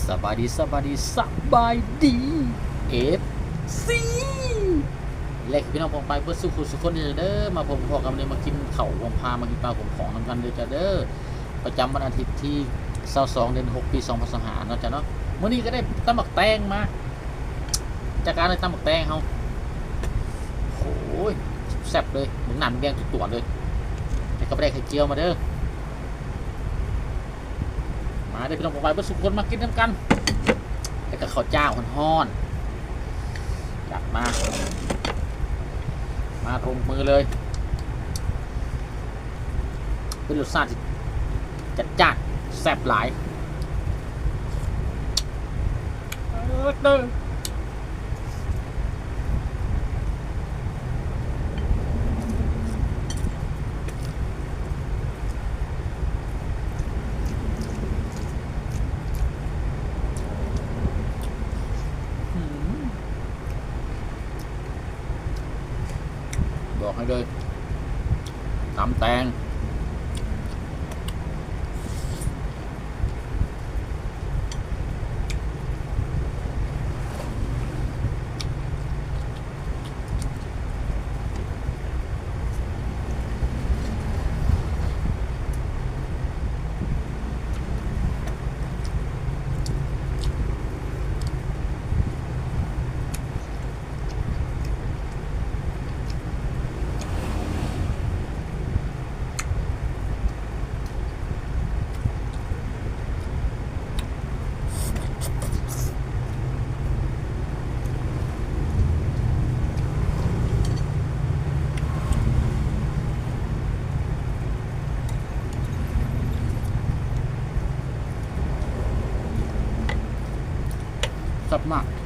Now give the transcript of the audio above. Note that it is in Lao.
ສະບາຍດີ ສະບາຍດີ ສະບາຍດີ ເອັຟຊີ ແລະ ພີ່ນ້ອງປ້ອງປາຍເບິດສູ່ຜູ້ສູ່ຄົນເດີ ມາພົບພໍ້ກັນ ມື້ນີ້ມາກິນເຂົ້າຮ່ວມພາ ມາກິນປາຮ່ວມຂອງນຳກັນເດີເຈົ້າເດີ. ປະຈຳວັນອາທິດທີຊາວສອງ ເດືອນຫົກ ປີສອງພັນຊາວຫ້າເນາະເຈົ້າເນາະ. ມື້ນີ້ກໍໄດ້ຕຳບັກແຕງມາ ຈາກການໄດ້ຕຳບັກແຕງເຮົາ ໂອ້ຍ ແຊບເລີຍ ເບິ່ງນ້ຳແດງທຸກຕົວເລີຍ. ແລ້ວກໍໄດ້ໄຂ່ຈຽວມາເດີ. ມາເດີພີ່ນ້ອງປ້ອງປາຍເບິດສູ່ຄົນ ມາກິນນຳກັນ ແລ້ວກໍເຂົ້າຈ້າວຮ້ອນໆ ຈັດມາ ມາລົງມືເລີຍ. ເປັນລົດຊາດທີ່ຈັດຈ້ານ ແຊບຫຼາຍ. ບອກໃຫ້ເລີຍ ຕຳແຕງ ແຊບມາກ.